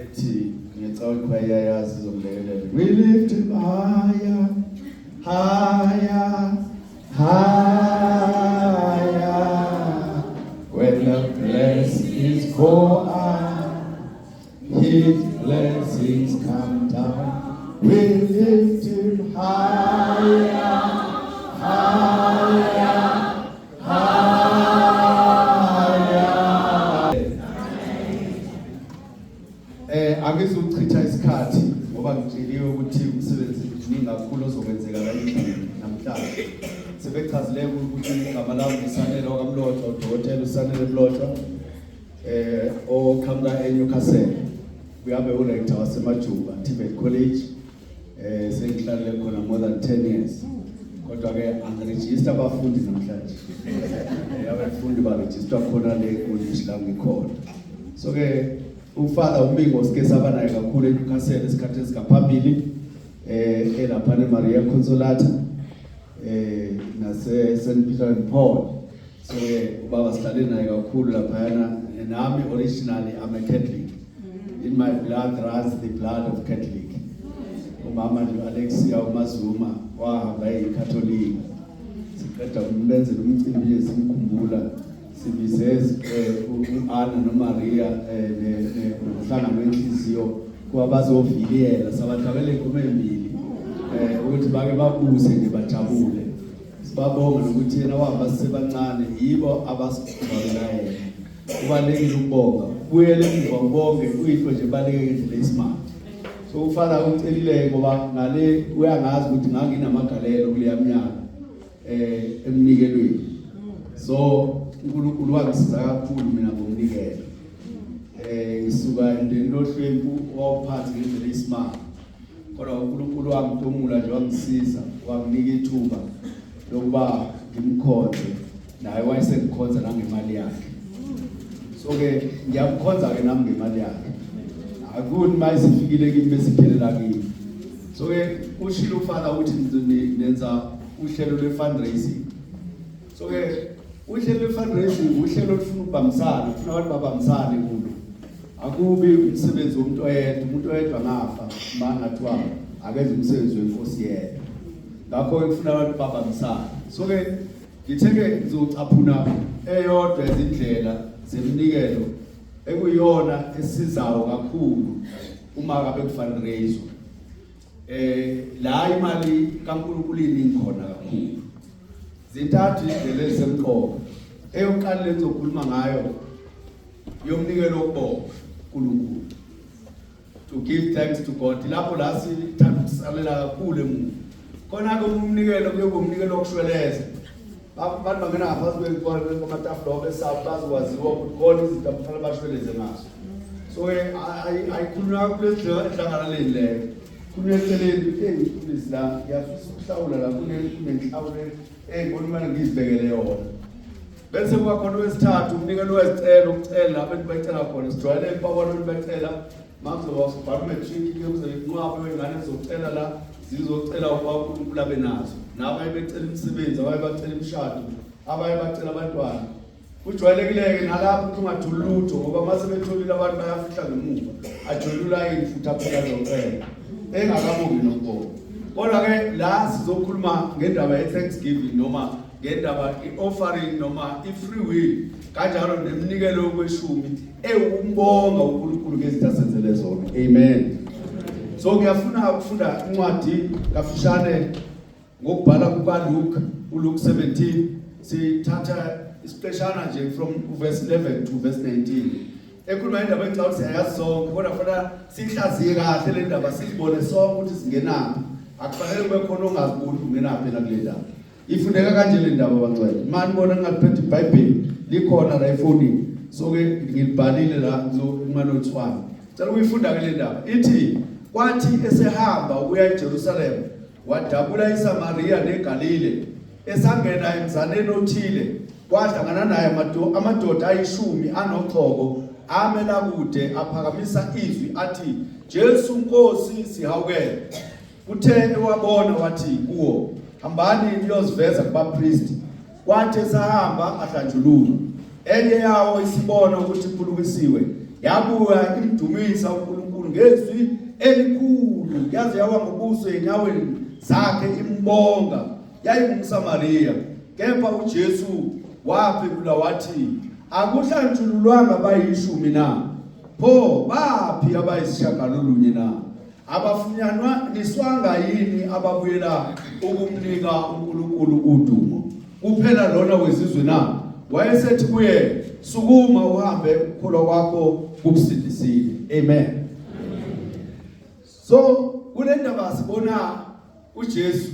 Ethi ngecawe ikhwaya iyayazi izomlekelela. We lift him higher, higher, higher. When the blessings go up, his blessings come down. We lift him higher, higher, higher. Angizuchitha isikhathi ngoba ngitsheliwe ukuthi umsebenzi mningi kakhulu ozokwenzeka la endlini namhlanje. Sebechazile ukuthi igama lami uSanele wakaMlotshwa, udokotela uSanele Mlotshwa, oqhamuka eNewcastle. Uyabe urector waseMajuba TVET College. Sengihlalele khona more than 10 years. Kodwa ke angiregister abafundi namhlanje. Abafundi baregister khona le college la ngikhona. So ke uFather uMbingo sike saba naye kakhulu eNewcastle esikhathi esingaphambili, elapha neMaria Consolata nase St Peter and Paul. So ke ubaba sihlale naye kakhulu laphayana. Nami originally I'm a Catholic. In my blood runs the blood of Catholic. Umama nje Alexia uMazuma wahamba eyiCatholic. Siqeda kumenzela umcimbi nje simkhumbula, sibize uAnna noMaria nomhlangano wenhliziyo kuba bazoviliyela, sabahlabela ingoma ezimbili ukuthi bake babuse nje bajabule. Sibabonga nokuthi yena wahamba sisebancane, yibo abasibabela yena. Kubalulekile ukubonga, buyele emuva ubonge, uyinto nje ebaluleke ngendlela eyisimanga. So uFather ucelile ngoba ngale uyangazi ukuthi nganginamagalelo kuleya minyaka emnikelweni. So uNkulunkulu wangisiza kakhulu mina ngomnikelo. Ngisuka emndenini lohlwempu owawuphansi ngendlela eyisimanga, kodwa uNkulunkulu wangitomula nje, wangisiza, wanginika ithuba lokuba ngimkhonze, naye wayesengikhonza nangemali yakhe. So ke ngiyamkhonza ke nami ngemali yakhe, akuni uma isifikile kimi bese iphelela kimi. So ke ushilo uFather ukuthi nenza uhlelo lwe-fundraising. So ke uhlelo lwe-fundraising uhlelo olufuna ukubambisana, ufuna abantu babambisane kulo. Akubi umsebenzi womuntu oyedwa. Umuntu oyedwa angafa uma ngathiwa akenze umsebenzi wenkosi yedwa. Ngakho-ke kufuna abantu babambisane. So ke ngithe-ke ngizocaphuna eyodwa izindlela zeminikelo ekuyiyona esizayo kakhulu uma ngabe kufundraise, la imali kaNkulunkulu iningi khona kakhulu. Zintathu indlela ezisemqoka. Eyokuqala lengizokhuluma ngayo yomnikelo wokubonga uNkulunkulu, to give thanks to God. Lapho la sithanda ukusalela kakhulu emuva khona ke. Umnikelo kuyoba umnikelo wokushweleza. Abantu bangena ngaphansi kwamatafula besabo, bazokwaziwa ukuthi khona izinto abafanele bashweleze ngazo. So ke ayikhulunywa kakhulu edlangalaleni leyo, khulunywa eceleni. Eyi mfundisi, la ngiyafisa ukuhlawula, la kunenhlawulo eyibona imane ngizibekele yona. Bese kuba khona owesithathu, umnikelo wezicelo, ukucela abantu becela khona. Sijwayele ukubabona abantu becela uma kuzoba ubhala umatric, kuze inqwaba wey'ngane zizocela la, zizocela ukuba uNkulunkulu abe nazo. Nabanye becela imisebenzi, abanye bacela imishado, abanye bacela abantwana. Kujwayelekile-ke nalapho ukuthi ungatholi lutho, ngoba uma sebetholile abantu bayafihla ngemuva, ajoyine ulayini futhi aphela azocela engakabongi nokubonga. Kodwa-ke la sizokhuluma ngendaba ye-thanksgiving noma ngendaba i-offering noma i-free will, kanjalo neminikelo yokweshumi ewukumbonga uNkulunkulu ngezinto asenzele zona. Amen. So ngiyafuna ukufunda incwadi kafushane ngokubhala kukaLuke, uLuke 17. Sithatha isiqeshana nje from verse 11 to verse 19, ekhuluma indaba engicabanga ukuthi siyayazi sonke, kodwa kufanele sihlaziye kahle le ndaba, sizibone sonke ukuthi singenaphi. Akufanele kube khona ongaziboni ungenaphi yena kule ndaba. Ifundeka kanje le ndaba, bangcwele. Mani bona ngingaphethe iBhayibheli, likhona la efonini. So ke ngilibhalile la kumanotes wami. Cela ukuyifunda ke le ndaba. Ithi kwathi esehamba ukuya eJerusalem, wadabula iSamaria neGalile. Esangena emzaneni othile, kwahlangana naye amadoda ayishumi anochoko, amela kude, aphakamisa izwi athi, "Jesu Nkosi, sihawukele." Kuthe ewabona wathi kuwo, "Hambani niyoziveza kubapristi." Kwathi esahamba ahlanjululwa. Enye yawo isibona ukuthi iphulukisiwe. Yabuya imdumisa uNkulunkulu ngezwi elikhulu, yaze yawa ngobuso enyaweni zakhe imbonga. YayingumSamariya. Kepha uJesu waphendula wathi, akuhlanjululwanga abayishumi na? Pho baphi abayisishagalolunye na? Abafunyanwa niswanga yini ababuyela ukumnika uNkulunkulu udumo? Kuphela lona wezizwe na? Wayesethi kuye, sukuma uhambe, ukukholwa kwakho kukusindisile. Amen. So kule ndaba sibona uJesu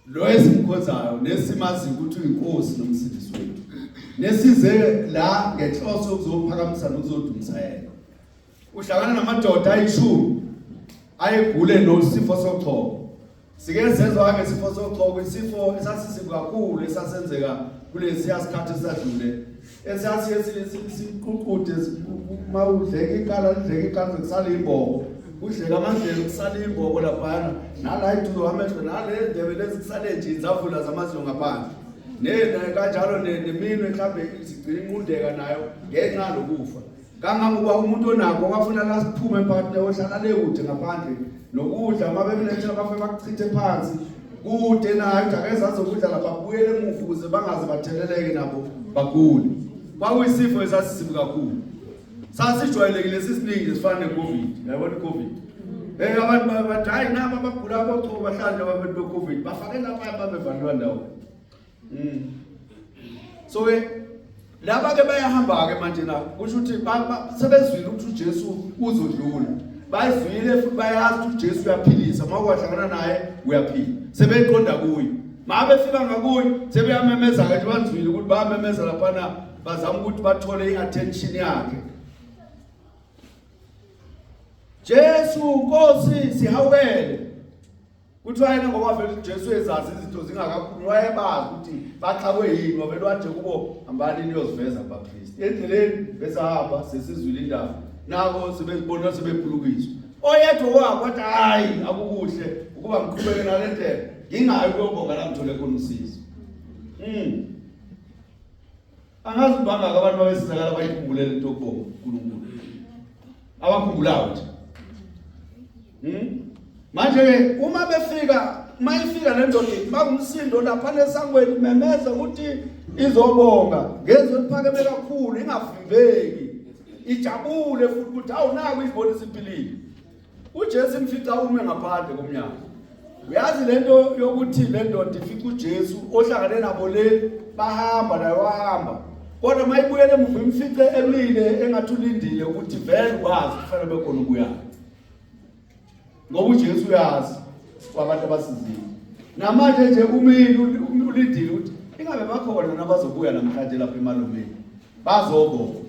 lo esimkhonzayo nesimaziyo ukuthi uyinkosi nomsindisi wethu, nesize la ngenhloso yokuzophakamisa nokuzodumisa yena. Uhlangana namadoda ayishumi ayegule nosifo sochoko. Sike sezwa ngesifo sochoko, isifo esasisibi kakhulu esasenzeka kulesiya sikhathi esadlule, esasiye siququde uma udleka ikala, lidleka ikala kusala imbobo, kudleka amadlelo kusala imbobo laphayana, nala eduze kwamehlo nale ndebe lezi kusale nje izavula zamazinyo ngaphandle, ne kanjalo neminwe mhlambe sigcina inqundeka nayo ngenxa lokufa. Kangangokuba umuntu onakho kwafuna la siphume emphakathini ohlala le kude ngaphandle, nokudla uma bemlethela bafike bakuchithe phansi kude naye, ukuthi akeze azokudla lapha, babuyele emuva ukuze bangaze batheleleke nabo bagule. Kwakuyisifo esasisibi kakhulu, sasijwayelekile, sisiningi, sifana ne-COVID. Yayibona i-COVID? Abantu bathi hayi nabo abagula abochoko bahlala nje abantu be-COVID bafake lapha babevalelwa ndawo. So ke laba ke bayahamba ke manje na kusho ukuthi sebezwile ukuthi uJesu uzodlula. Bayizwile futhi bayazi ukuthi uJesu uyaphilisa, uma kwahlangana naye uyaphila. Sebeqonda kuye. Mabefika ngakuye sebeyamemeza ke nje, banzwile ukuthi bayamemeza laphana, bazama ukuthi bathole i-attention yakhe. Jesu Nkosi sihawukele. Kuthiwa yena ngoba vele uJesu ezazi izinto zingakakhulu, wayebazi ukuthi baxakwe yini, wavele wathi kubo hambani niyoziveza kubapristi. Endleleni besahamba sesizwile indaba, nabo sebezibona sebephulukiswa. Oyedwa wabo wathi hayi akukuhle ukuba ngiqhubeke nale ndlela, ngingayi ukuyobonga la ngithole khona usizo. Angazi bangaka abantu babesizakala abayikhumbulele into yokubonga uNkulunkulu. Abakhumbulayo nje. Manje ke uma befika, mayifika le ndoda bakumsindo lapha nesangweni memeza ukuthi izobonga ngezwe eliphakeme kakhulu, ingavimbeki, ijabule futhi ukuthi awu naku izibona isiphilile. uJesu imfica ume ngaphandle komnyango. Uyazi lento yokuthi le ndoda ifica uJesu ohlangane nabo le, bahamba naye wahamba, kodwa mayibuyele emuva imfice emile engathi ulindile ukuthi vele wazi kufanele bekhona ubuyayo, ngoba uJesu uyazi kwabantu abasizile. Namanje nje umile ulindile ukuthi ingabe bakhona nabazobuya namhlanje lapha emalomeni bazobonga.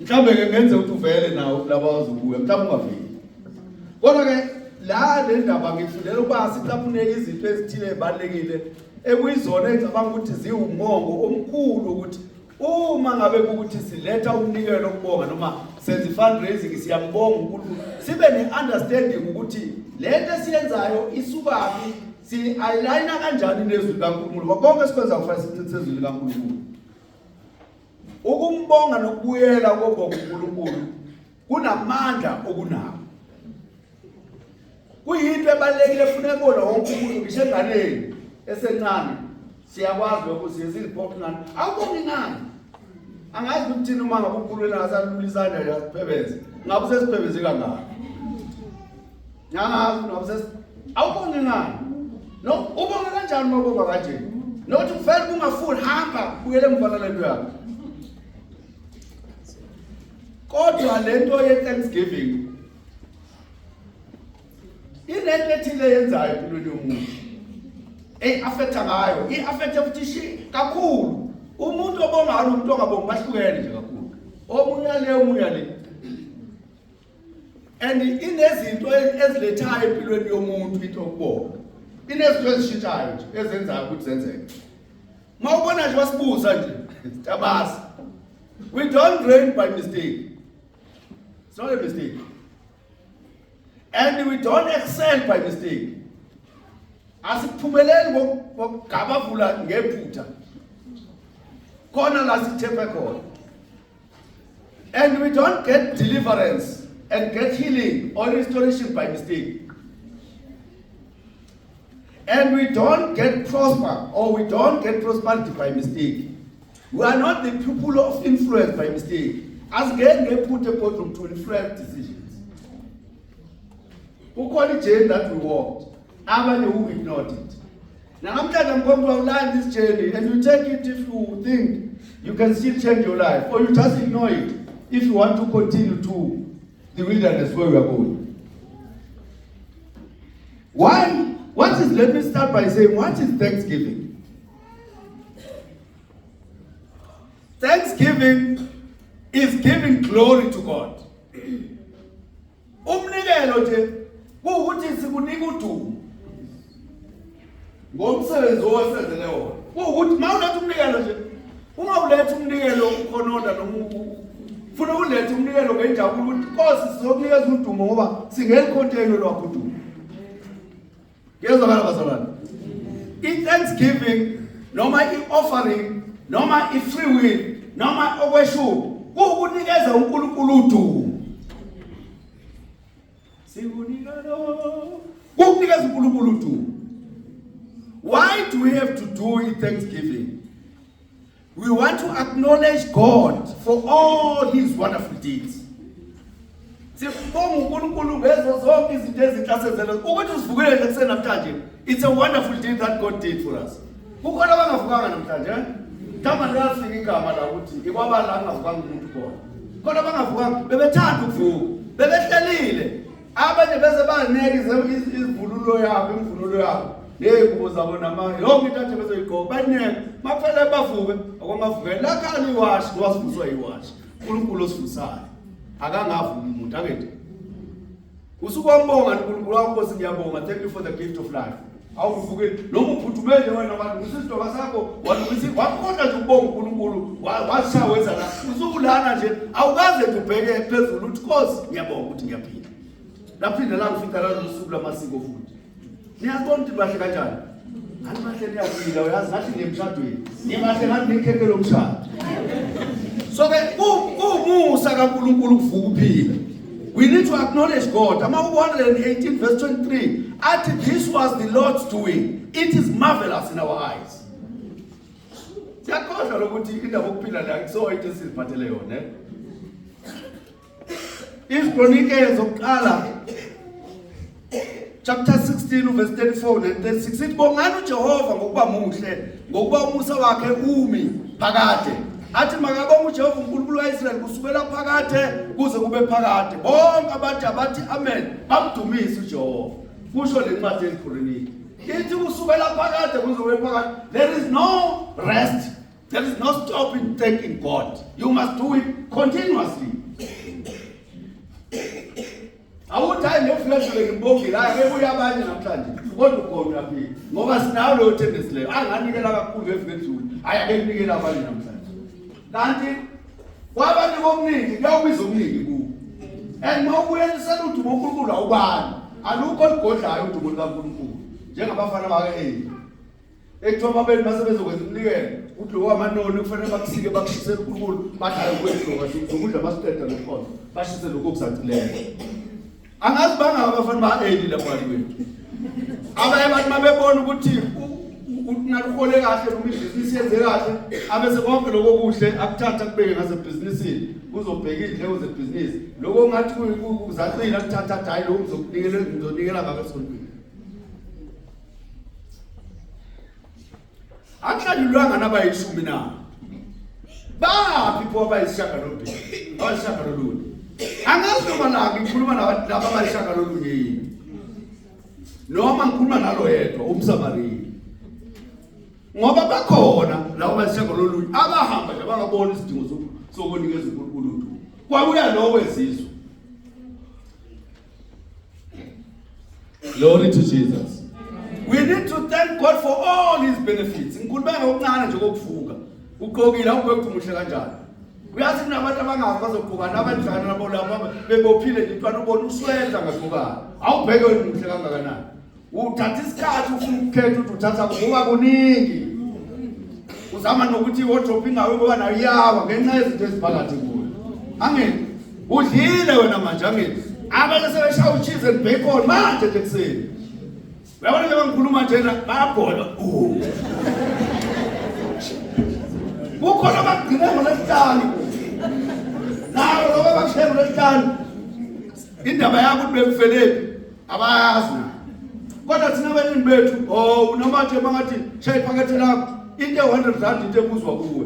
Mhlawumbe ke ngenze ukuthi uvele nawo laba bazobuya, mhlawumbe ungaveli. Kodwa ke la le ndaba ngifundela ukuba sicaphune izinto ezithile ezibalulekile ekuyizona engicabanga ukuthi ziwumongo omkhulu, ukuthi uma ngabe ukuthi siletha umnikelo okubonga noma senza fundraising siyambonga uNkulunkulu, sibe ne-understanding ukuthi lento esiyenzayo isukaphi, si-aligna kanjani nezwi likaNkulunkulu. Ngoba konke esikwenza kufanele sichithe ezwi likaNkulunkulu. Ukumbonga nokubuyela kobonga uNkulunkulu kunamandla okunako. Kuyinto ebalulekile efuneka kubona wonke umuntu, ngisho enganeni esencane siyakwazi lokho, siye siziphoxe ngani, awubongi ngani. Angazi ukuthini uma ngabe ukhulula ngasalula isandla nje asiphebeze, ngabe usesiphebeze kangaka, angazi ngabe awubongi ngani. No, ubonga kanjani uma ubonga kanje? Nokuthi uvele kungafuni, hamba buyele emuva nalento yakho. Kodwa lento ye-Thanksgiving inento ethile yenzayo empilweni yomuntu, eyi-affecta ngayo, i-affecta futhi shi kakhulu. Umuntu obongayo nomuntu ongabongi bahlukene nje kakhulu, omunye ale omunye ale, and inezinto ezilethayo empilweni yomuntu. Into yokubonga inezinto ezishintshayo nje ezenzayo ukuthi zenzeke. Uma ubona nje wasibuza nje tabasi, we don't reign by mistake. It's not a mistake, and we don't excel by mistake. Asiphumeleli ngokugabavula ngephutha, khona la sithephe khona. And we don't get deliverance and get healing or restoration by mistake. And we don't get prosper or we don't get prosperity by mistake. We are not the people of influence by mistake. Asingeni ngephutha eboardroom to influence decisions. Kukhona i-journey that we walked. Abanye who ignored it. Namhlanje I'm going to outline this journey and you take it if you think you can still change your life or you just ignore it if you want to continue to the wilderness where we are going. Why? What is, let me start by saying, what is Thanksgiving? Thanksgiving is giving glory to God. Umnikelo nje kuwukuthi sikunika udumo ngomsebenzi owasenzele wona. Kuwukuthi mawuletha umnikelo nje ungawuletha umnikelo ukhononda noma ufuna ukuletha umnikelo ngenjabulo ukuthi Nkosi sizokunikeza udumo ngoba singelikhontheni lwakho udumo. Kuyezwakala bazalwane. I-thanksgiving noma i-offering noma i-free will noma okweshumi kuwukunikeza uNkulunkulu udumo. Sikunika lo kuwukunikeza uNkulunkulu udumo. Why do we have to do i-thanksgiving? We want to acknowledge God for all his wonderful deeds. Sibonga uNkulunkulu ngezo zonke izinto ezinhle asenzele. Ukuthi usivukile nje kuseni namhlanje. It's a wonderful deed that God did for us. Kukhona abangavukanga namhlanje. Eh? Mhlawumbe liyafika igama la ukuthi ikwabani la kungavukanga umuntu khona. Khona abangavukanga bebethanda ukuvuka. Bebehlelile. Abanye bese baneka izivunulo yabo, imvunulo yabo. Ney'ngubo zabo nama yonke into athi bezoyigqoka baneka. Makufanele bavuke, akwangavukela. Lakhala iwashi, ngoba sivuswa iwashi. uNkulunkulu osivusayo. Akangavuki umuntu angithi. Usukwambonga uNkulunkulu wakho Nkosi ngiyabonga. Thank you for the gift of life. Awuvukile noma uphuthume nje wena walungisa isidoba sakho walungisa wakhohlwa nje ukubonga uNkulunkulu washaya wenza la usukulana nje awukaze nje ubheke phezulu uthi Nkosi ngiyabonga ukuthi ngiyaphila. Laphinde langifica lalo suku lamasiko futhi. Niyabona ukuthi bahle kanjani? Ngathi bahle niyaphila uyazi ngathi niyemshadweni. Nibahle ngathi nikhekhe lomshado. So ke kuwumusa kaNkulunkulu ukuvuka uphila. We need to acknowledge God. Ama 118 verse 23 athi this was the Lord's doing. It is marvelous in our eyes. Siyakhohlwa lokuthi indaba yokuphila la kuso into esiziphathele yona. Eh? IziKronike zokuqala chapter 16 verse 34 and 36 ithi bongani uJehova ngokuba muhle ngokuba umusa wakhe umi phakade athi makabonga uJehova uNkulunkulu kaIsrayeli kusukela phakade kuze kube phakade bonke abantu abathi amen bamdumise uJehova kusho le ncwadi yeziKronike ithi kusukela phakade kuze kube phakade there is no rest There is no stop in thanking God. You must do it continuously. Awuthi hayi ngiyofika ngibongile hayi ke buya abanye namhlanje kodwa ukhona uyaphila ngoba sinayo leyo tendency leyo anganikela kakhulu ngeviki edlule hayi ake nginikele abanye namhlanje kanti kwabantu kokuningi kuyawubiza okuningi kuwo and uma ubuyelisela udumo uNkulunkulu awubani alukho olugodlayo udumo lukaNkulunkulu njengabafana baka-Eli Ekuthiwa babeli mase bezokwenza umnikelo ukuthi lo wamanoni kufanele bakusike bakushisele uNkulunkulu badlale kwedloka zokudla masiqeda lokhona bashise lokho okusacileyo. Angazi bangaka abafana ba-Eli lapha kwethu. Abanye abantu mabebona ukuthi unaluhole kahle noma ibhizinisi yenze kahle abese konke lokho kuhle akuthatha akubeke ngasebhizinisini kuzobheka iy'ndleko zebhizinisi lokho ongathi kuzacile akuthatha athi hhayi lokhu ngizokunikela ngizonikela ngako esontweni. Akuhlalulwanga nabayishumi na? Baphi pho abayisishiyagalombili? Abayisishiyagalolunye. Angazi noma la ngikhuluma laba abayisishiyagalolunye yini. Noma ngikhuluma nalo yedwa umSamariya. Ngoba bakhona labo abayisishiyagalolunye abahamba nje bangabona isidingo sokunikeza uNkulunkulu udumo. Kwabuya lo wezizwe. Glory to Jesus. We need to thank God for all his benefits. Ngikhuluma ngokuncane nje kokuvuka. Ugqokile awubheke umuhle kanjani. Uyazi kunabantu abangazi bazogqoka nabadlana nabo lapha bebophile nje intwana ubona uswedla ngagqokana. Awubheke wena umuhle kangakanani. Uthatha isikhathi ufuna ukukhetha ukuthi uthatha ngoba kuningi. Uzama nokuthi i-wardrobe ingawe ngoba nayo iyawa ngenxa yezinto eziphakathi kuyo. Angithi udlile wena manje angithi abanye sebeshaya ucheese and bacon manje nje kuseni. Uyabona njengoba ngikhuluma njena bayabhola. Oh. Kukhona abagcine ngolesihlanu. Nawo lobo abakushaye ngolesihlanu. Indaba yakho ukuthi bekufelephi abayazi na. Kodwa thina abaningi bethu oh unamatshe bangathi shaya iphakethe lakho into e-100 rand into ebuzwa kuwe.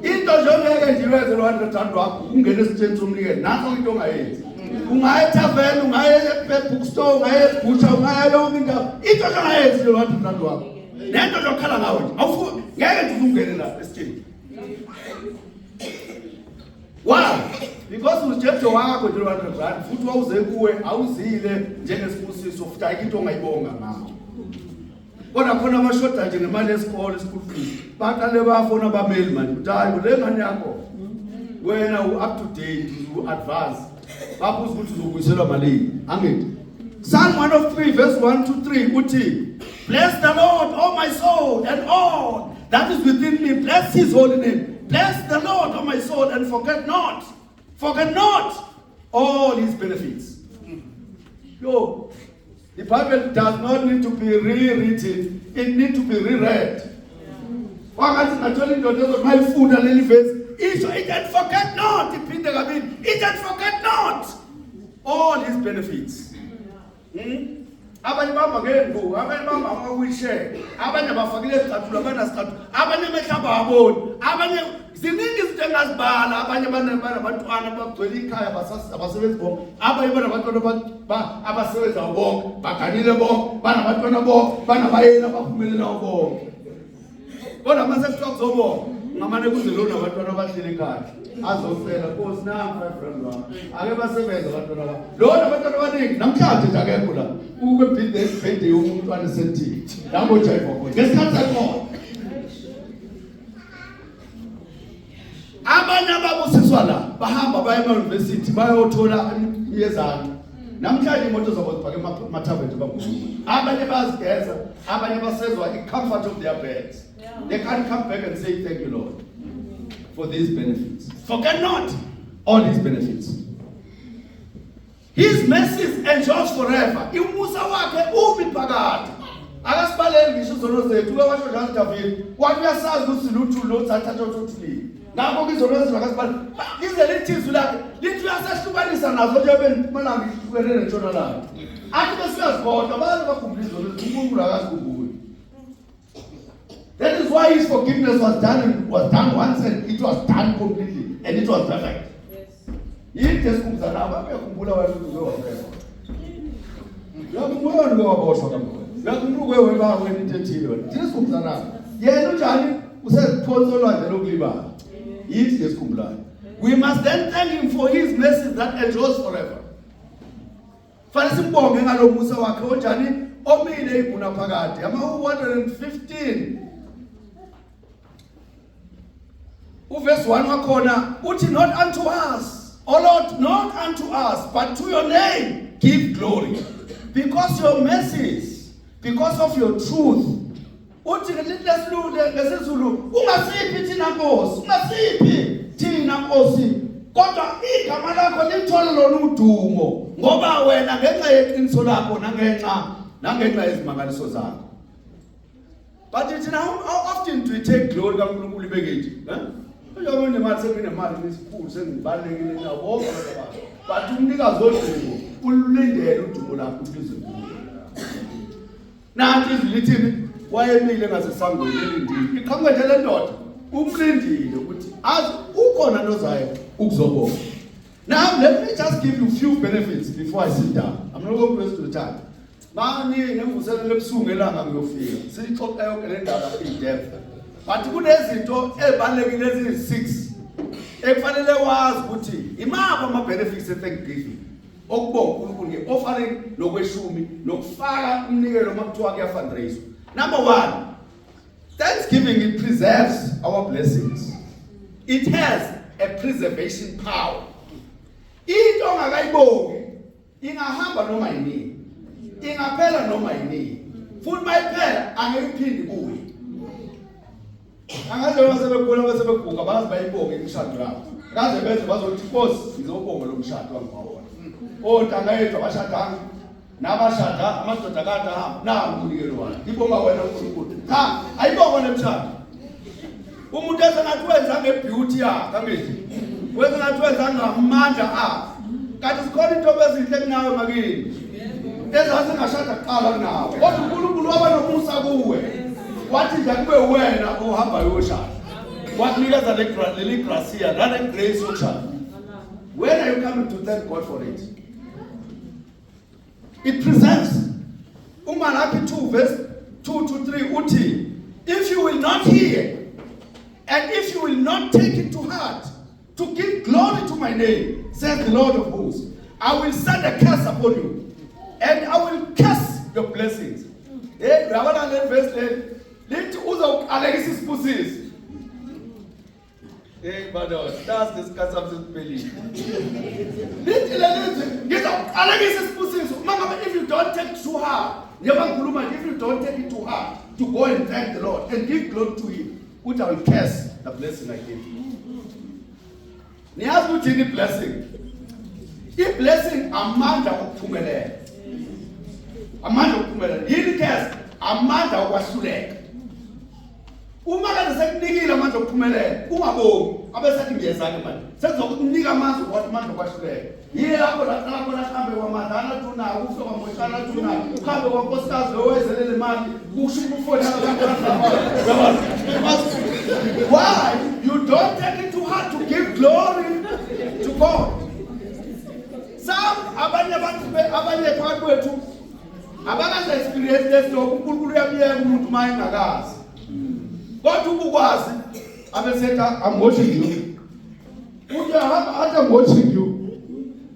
Into nje ongeke nje iwenze lo 100 rand wakho ungene esitsheni somnikelo nanso into ongayenzi. Ungaya ethaveni, ungaya e-bookstore, ungaya ebutcher, ungaya yonke indawo. Into nje ongayenzi lo 100 rand wakho. Nento nje okhala ngawo nje awufuni ngeke nje ungene la esitsheni. Why? Because ujeje wakho nje lo 100 rand futhi wawuze kuwe awuzile njengesibusiso futhi ayikho into ongayibonga ngawo. Kodwa khona abashoda nje ngemali yesikole school fees. Baqale bafona abameli manje ukuthi hayi le ngane yakho wena u up to date u advance. Babuza ukuthi uzobuyiselwa malini. Angithi Psalm 103 verse 1 to 3 uthi Bless the Lord, O my soul, and all that is within me. Bless his holy name. Bless the Lord, O my soul, and forget not, forget not all his benefits. Yo, the Bible does not need to be rewritten, it needs to be reread. Kwangathi ngathola indoda ezothi mayifunda leli verse isho it and forget not iphinde kabili it and forget not all his benefits. Hmm? Abanye bahamba ngenduku, abanye bahamba ama-wheelchair, abanye abafakile izicathulo, abanasicathulo, abanye amehlo abawaboni, abanye ziningi izinto engazibala, abanye banabantwana abagcwele ikhaya abasebenzi bonke, abanye banabantwana abasebenzayo bonke, baganile bonke, banabantwana bonke, banabayeni abaphumelelayo bonke. Kodwa uma sekuthiwa kuzobonga ngamane kuze lo nabantwana abahleli ekhaya azocela nkosi nangu five rand wami ake basebenze abantwana bami lo nabantwana abaningi namhlanje nje akekho la ukwe-birthday yomuntu anesentini lapho ujayiva khona ngesikhathi sakhona abanye ababusiswa la bahamba baye ema-university bayothola imiyezane namhlanje imoto zabo zibhake emathaveni bakhuluma abanye bayazigeza abanye basezwa i-comfort of their beds they can't come back and say thank you lord for these benefits forget not all these benefits His mercies endures forever. Umusa wakhe umi phakade. Akasibaleli ngisho izono zethu. Uke washo njalo uDavid. Wathi uyasazi ukuthi siluthuli lothatha othulile. Ngakho izono zethu akasibaleli. Lize lithi izwi lakhe lithi uyasehlukanisa nazo nje bempumalanga ihlukene nentshonalanga. Athi besiyazikhohlwa abantu bakhumbula izono zethu uNkulunkulu akazikhumbuli. That is why his forgiveness was done once and it was done completely and it was perfect. Yini esikhumbuza nabo uyakhumbula wena ukuthi uke wabekwa. Uyakhumbula wena uke waboshwa kamkhulu. Uyakhumbula uke weba wena into ethile wena. Thina sikhumbuza nabo. Yena unjani useziphonsa olwandle lokulibala. Yithi esikhumbulayo. We must then thank him for his mercy that endures forever. Fanele simbonge ngalo musa wakhe onjani omile iguna phakade. Ama 115 uverse 1 wakhona uthi not unto us O Lord not unto us but to your name give glory because your mercies because of your truth uthi lesilule ngesizulu ungasiphi thina Nkosi ungasiphi thina Nkosi kodwa igama lakho lithole lona udumo ngoba wena ngenxa yeqiniso lakho nangenxa yezimangaliso zakho. But thina how often do we take glory kaNkulunkulu ibe kithi? Eh? Njengoba unemali senginemali nesikhulu sengibalekile nawo bonke abantu. But umnikazi wodumo ululindele udumo lakho ubize kuye. Nanti izwi lithini? Wayemile ngasesangweni elindile. Iqhamuke nje le ndoda umlindile ukuthi azi ukhona nozayo ukuzobonga. Now let me just give you few benefits before I sit down. I'm not going to waste your time. Mani nemvuselelo ebusuku ngelanga ngiyofika. Siyixoxa yonke le ndaba in depth. But kunezinto ezibalulekile eziyi-6 ekufanele wazi ukuthi imaphi ama-benefits e-thanksgiving okubonga uNkulunkulu nge-offering nokweshumi nokufaka umnikelo uma kuthiwa kuya-fundraise. Number one, Thanksgiving it preserves our blessings. It has a preservation power. Into ongakayibongi ingahamba noma yinini. Ingaphela noma yinini. Futhi mayiphela angeke iphinde ibuye. Angaze noma sebekhula bese beguga baze bayibonge imishado yabo. Kaze beze bazothi Nkosi ngizobonga lo mshado wangibawona. Ontanga yethu abashadanga nabashada amadoda kade ahamba nawu umnikelo wami. Ngibonga wena uNkulunkulu. Cha, ayibongwa lemshado. Umuntu esengathi wenza ngebeauty yakhe angithi. Wenza ngathi wenza ngamandla akhe. Kanti zikhona into ezinhle kunawe makini. Ezazingashada kuqala kunawe. Kodwa uNkulunkulu waba nomusa kuwe. Wathi nje kube wena ohamba uyoshada. Wakunikeza leli gracia nale grace yokushada. When are you coming to thank God for it? It presents uMalaki 2 verse 2 to 3 uthi if you will not hear and if you will not take it to heart to give glory to my name says the Lord of hosts I will send a curse upon you and I will curse your blessings. Hey, uyabona le verse le lithi uzawuqalekisa isibusiso. Hey madoda, nasi lesikhathi sami sesiphelile. Lithi lelizwi ngizokuqalekisa isibusiso uma ngabe if you don't take too hard. Njengoba ngikhuluma nje if you don't take it too hard to go and thank the Lord and give glory to him, uthi I will curse the blessing I give you. Niyazi ukuthi yini blessing? I-blessing amandla okuphumelela. Amandla okuphumelela. Yini curse? Amandla okwahluleka. Uma kade sekunikile amandla okuphumelela, ungabongi, abesethi ngiyeza-ke manje. Sekuzokunika amandla okwathi amandla okwahluleka. Yiye lapho laqala khona kuhambe kwamadlana athi unawo, kufe kwamoshana athi unawo, kuhambe kwankosikazi owezelele imali, kusho ukufonela abantu Why? You don't take it too hard to give glory to God. Some abanye abantu abanye phakathi kwethu abakaze experience lesilokhu uNkulunkulu uyamyeka umuntu uma engakazi. Kodwa ubukwazi abesethi I'm watching you. Uyahamba athi I'm watching you.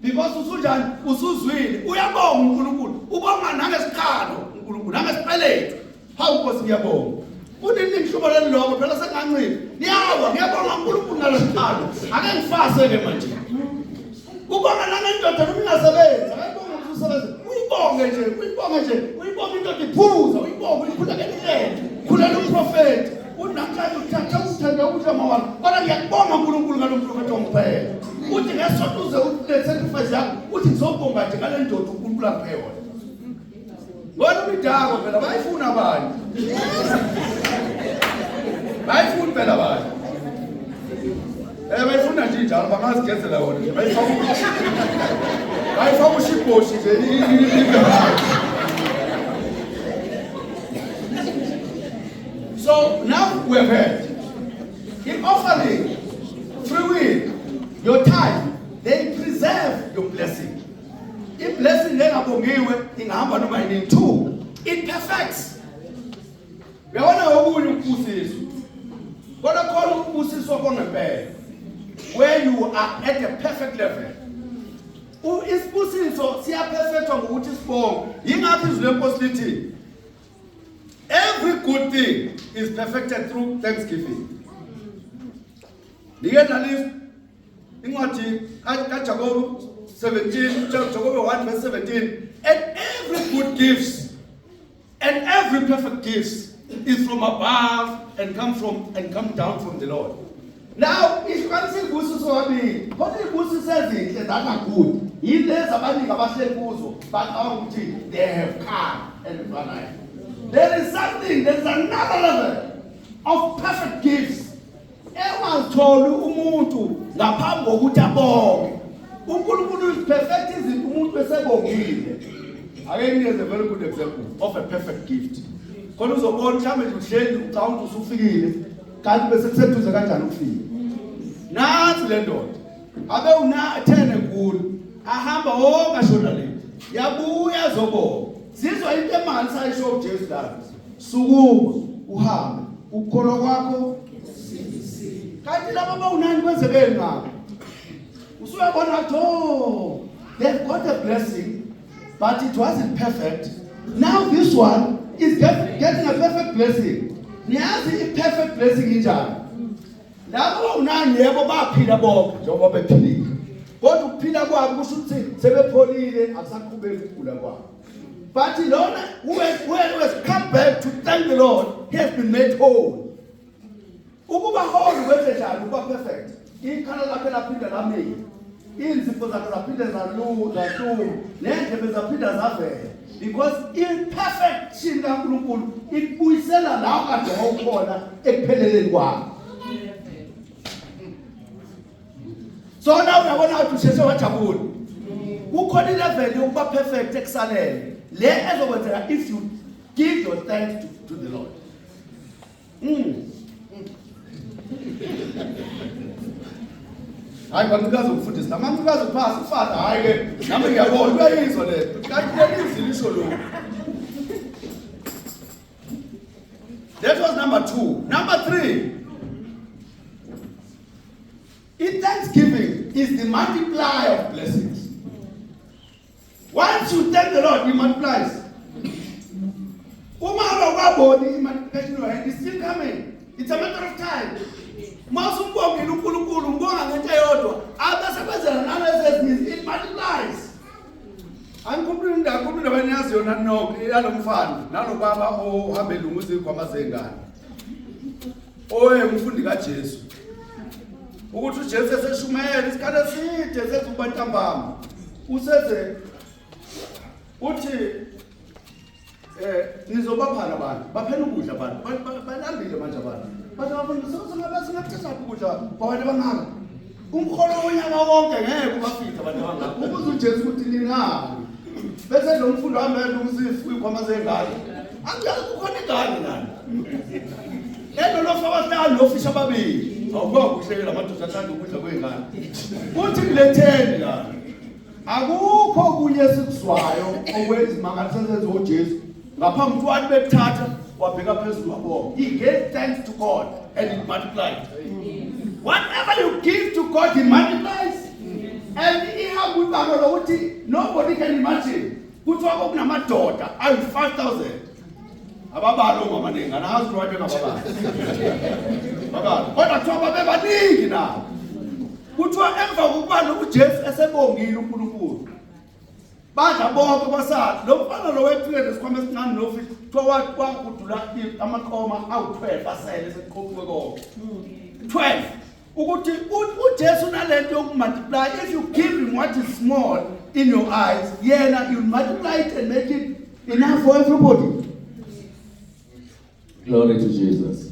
Because usunjani usuzwile uyabonga uNkulunkulu ubonga nangesiqalo uNkulunkulu nangesipeletu. Hawu Nkosi ngiyabonga. Kunini ngihlubo leliloko phela sengancipha. Niyawa ngiyabonga uNkulunkulu ngalesiqalo. Ake ngifase ke manje. Ubonga nangendoda noma ingasebenzi, akayibonga ukuthi usebenze. Uyibonge nje, uyibonge nje, uyibonge indoda iphuza, uyibonge uyikhulekele ilethe. Khulela umprofeti. Unamhlanje uthatha uthanda ukudla mawala. Kodwa ngiyakubonga uNkulunkulu ngalo mprofeti ongiphele. Uthi ngesonto uze ulethe sacrifice yakho, uthi ngizobonga nje ngale ndoda uNkulunkulu angiphe yona. Bona umidako phela bayifuna abanye. Bayifuna phela abanye. Eh bayifuna nje njalo bangazigezela wona nje bayifaka bayifaka ushibhoshi nje So now we have heard. In offering, free will, your time, they preserve your blessing. I-blessing engabongiwe ingahamba noma yini. Two, it perfects. Uyabona okunye ukubusiswa. Kodwa khona ukubusiswa kwangempela. Where you are at a perfect level. Isibusiso siyaperfectwa ngokuthi sibonge. Yingakho izwi lenkosi lithi every good thing is perfected through thanksgiving. Nike nalizwa Incwadi kaJakobe 17, Jakobe 1 verse 17. And every good gift and every perfect gift is from above and come from and come down from the Lord. Now ihlukanisa izibusiso kabili. Kodwa izibusiso ezinhle that are good. Yilezi abaningi abahleli kuzo bacabanga ukuthi they have come and run. There is something, there is another level of perfect gifts Engazitholi umuntu ngaphambi kokuthi abonge. uNkulunkulu is perfect izinto umuntu esebongile. Ake nginikeze very good example of a perfect gift. Khona uzobona mhlawumbe nje uhleli ucabanga ukuthi usufikile kanti bese kuseduze kanjani ukufika. Nansi le ndoda. Abe una 10 egula. Ahamba wonke ashona le. Yabuya zobonga. Sizwa into emali sayisho uJesu la. Sukuma uhambe. Ukukholwa kwakho kanti laba bawunani kwenzekeni ngabo usuyabona ukuthi oh they've got a blessing but it wasn't perfect now this one is get, getting a perfect blessing niyazi i-perfect blessing injani labo bawunani yebo baphila bonke njengoba bephilile kodwa ukuphila kwabo kusho ukuthi sebepholile akusaqhubeki ukugula kwabo But lona who has come back to thank the Lord, he has been made whole. Ukuba holy kwenze njani ukuba perfect? Ikhala lakhe laphinda lamila. Iinzipho zakhe zaphinde zahluma, nendlebe zaphinda zavela. Because imperfection kaNkulunkulu ikubuyisela la kade wawukhona ekupheleleni kwakho. So now uyabona ukuthi usheshe wajabula. Kukhona ilevel yokuba perfect ekusalele. Le ezokwenzeka if you give your thanks to the Lord. Hayi banqikazi ukufundisa namanqikazi uphasi ufata hayi ke nami ngiyabona uyayizwa le kanti lelizwi lisho lokhu. That was number 2. Number 3. In thanksgiving is the multiplier of blessings. Once you thank the Lord, He multiplies. Uma awukaboni i-multiplication in your hand, it's still coming. It's a matter of time. Uma usumbongile uNkulunkulu, umbonga ngento eyodwa, abese kwenzela nalezi ezinye, it multiplies. Angikhumbuli indaba, angikhumbuli indaba eniyazi yona nonke yalo mfana nalo baba ohambe elunguza iy'khwama zey'ngane. Owayengumfundi kaJesu. Ukuthi uJesu eseshumayela isikhathi eside sezukuba ntambama. Useze uthi eh nizobaphana abantu, baphela ukudla abantu. Balambile manje abantu. Bathi abafundisi singathatha ukudla kwabantu abangaka. Umholo wonyaka wonke ngeke ubafike abantu abangaka. Ubuza uJesu ukuthi ningani. Bese lo mfundi wami elungisa izikhwama zengane. Angiyazi kukhona ingane lana. Lelo lofa abahlanu nofisha ababili. Awukho kuhle la madoda athanda ukudla kwengane. Uthi ngiletheni la. Akukho okunye esikuzwayo okwezimangaliso ezenziwa uJesu. Ngaphambi kwathi bekuthatha wabheka phezulu wabonga. He gave thanks to God and it multiplied. Whatever you give to God, he multiplies. And ihamba ibanga lokuthi nobody can imagine. Kuthiwa kwakunamadoda ayi-5000 ababalo ngamaningi anazi ukuthi wabe ngababalo babalo kodwa kuthiwa babebaningi nabo kuthiwa emva kokuba uJesu esebongile uNkulunkulu badla bonke kwasala lo mfana lo wethuke nesikhwama esincane nofi kuthiwa wahudula amaqoma awu-12 asele sekuqoqiwe konke 12 ukuthi uJesu unalento yokumultiply if you give him what is small in your eyes yena you multiply it and make it enough for everybody. Glory to Jesus.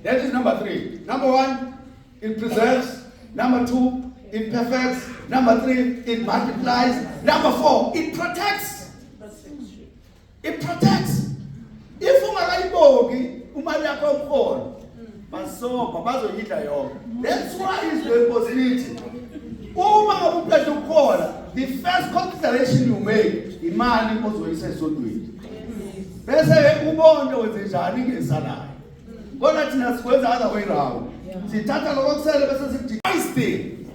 That is number 3. Number 1, it preserves. Number 2, it perfects. Number 3, it multiplies. Number 4, it protects. It protects. If ungakayibongi imali yakho yomholo, basobha bazoyidla yonke. That's why is the possibility. Uma ngabe uqeda ukuhola, the first consideration you make imali ozoyisa esontweni. Bese ke ubone wenze njani ngesalayo. Kodwa thina sikwenza other way round. Sithatha lokho kusele bese sithi thing.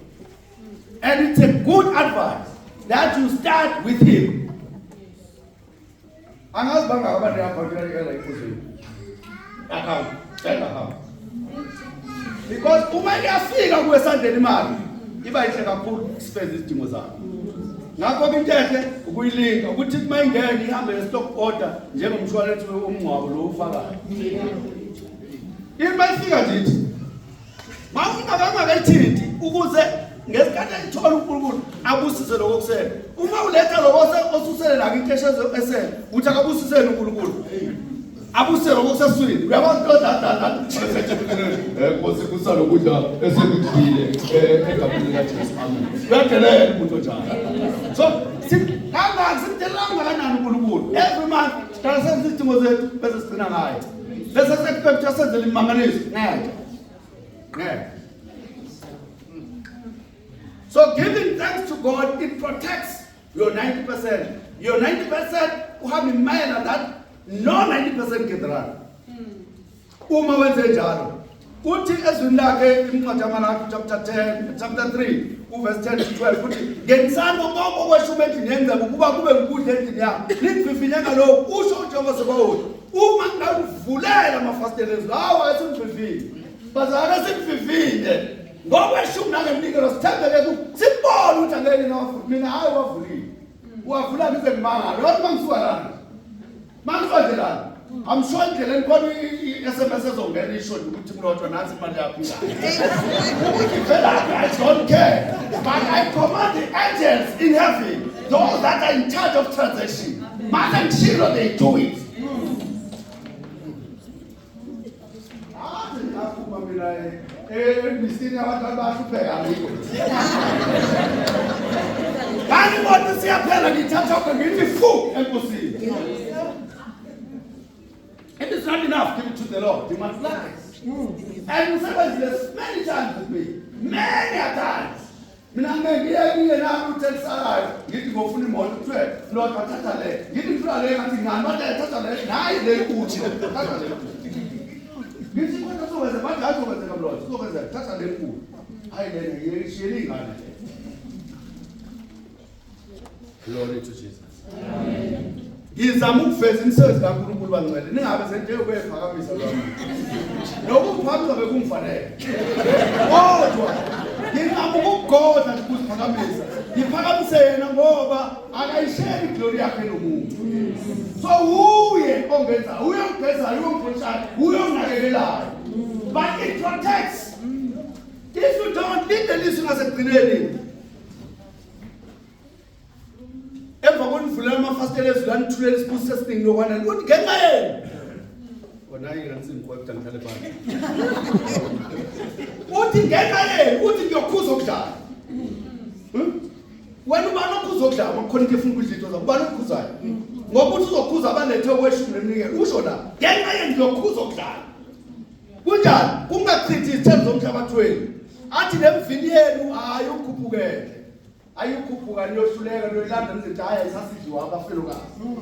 And it's a good advice that you start with him. Angazi bangaka abantu account la iphuzweni. Account, bank account. Because uma iyafika kuwe esandleni imali iba yinhle kakhulu sifeze izidingo zakho. Ngakho ke into enhle ukuyilinka ukuthi uma ingene ihambe nge-stop order njengomshwalense womngcwabo lo ufakayo. Ima ifika nje ithi mawungakangakayithinti ukuze ngesikhathi ayithola uNkulunkulu abusise lokho kusele. Uma uletha lokho osusele la kwinkeshi esele uthi akabusisele uNkulunkulu. Abusise lokho kuseswini. Uyabona into that eh Nkosi kusalokudla esekudlile egameni likaJesu. Amen. Uyadelela umuntu onjalo. So kangaka simdelela kangakanani uNkulunkulu? Every month siqala senze izidingo zethu bese sigcina ngaye. Bese sekubekuthiwa senzele imimangaliso. Ngeke. Ngeke. So giving thanks to God, it protects your 90%. Your 90% uhamba imayela that no 90% can run. Uma wenze njalo kuthi ezwini lakhe incwadi yaMalaki chapter 10 chapter 3 uverse 10 to 12 kuthi ngenisani konke okweshumi endlini yengcebo ukuba kube ngukudla endlini yami ningivivinye ngalokhu usho uJehova Sebawoti uma ngingakuvulela amafasitela ezulu hawu asimvivinye bazalwane simvivinye ngokweshumi nangeminikelo sithembeke ku sibone ukuthi angeke nawavula mina hayi wavulile wavula ngize ngimangale wathi mangisuka lana mangisuka nje lana. I'm sure endleleni khona i-SMS ezongena isho nje ukuthi mlotshwa nansi imali yakho ingaka. Ukuthi ivelaphi I don't care. But I command the angels in heaven, those that are in charge of transaction. Mase ngishilo they do it. Athi ngaphuma mina emisini abantu abahlupheka ngikho. Ngangibona siyaphela ngithatha okho ngithi fu enkosini. If it's not enough, give it to the Lord. He multiplies. And usebenzile many times with me. Many a times. Mina ngeke ngiye kuye nami uthi elisalayo ngithi ngofuna imoto kuthiwe Lord wathatha le ngithi ngifuna le ngathi ngani bathi thatha le nayi le kuthi thatha le ngithi kodwa sokwenza bathi hayi sokwenzeka Lord sokwenzeka thatha le nkulu hayi lena yishiyele ingane le. Glory to Jesus. Amen. Ngizama ukuveza imisebenzi kaNkulunkulu bangcwele ningabe senjengokuyephakamisa lwami. Nokuphakamisa bekungifanele. Kodwa ngingaba ukugodla nje ukuziphakamisa. Ngiphakamise yena ngoba akayisheli iglory yakhe nomuntu. So uye ongenza, uye ongigezayo, uye ongixoshayo, uye onginakekelayo. But it protects. If you don't lead the lizwi ngasekugcineni Emva konivulela amafasitela ezulu anithulela isibusiso esiningi nokwanele uthi ngenxa yenu. Kona ingathi ngikwepta ngihlale phansi. Uthi ngenxa yenu uthi ngiyokhuza okudlayo. Hmm? Wena ubani okhuza okudlayo uma kukhona into efuna ukudla into zakho ubani okukhuzayo? Ngoba uthi uzokhuza abalethe okweshumi neminikelo usho la ngenxa yenu ngiyokhuza okudlayo. Kunjani? Kungachithi izithelo zomhlabathi wenu. Athi lemvini yenu hayi ukhuphukele. Ayikhuphuka niyohluleka niyoyilanda nizithi hayi ayisasidliwa abafelokazi.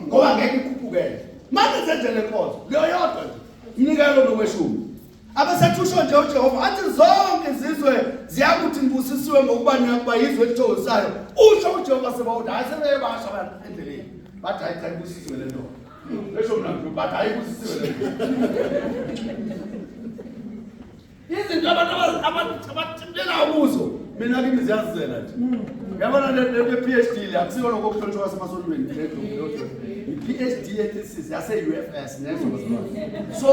Ngoba ngeke ikhuphukele. Manje senze le nkonzo leyo yodwa nje. Umnikelo nokweshumi. Abesethi usho nje uJehova athi zonke izizwe ziyakuthi nibusisiwe ngokuba niyakuba yizwe elithokozisayo. Usho uJehova sebawuthi hayi sebeyebasha abantu endleleni. Bathi hayi cha ibusisiwe le ndoda. Esho mina bathi hayi ibusisiwe le ndoda. Izinto abantu abathintela kuzo mina kimi ziyazizela nje. Uyabona le le PhD le akusiko lokho okuhlonishwa kwasemasontweni le i-PhD ye-thesis yase-UFS nezwa bazalwane. So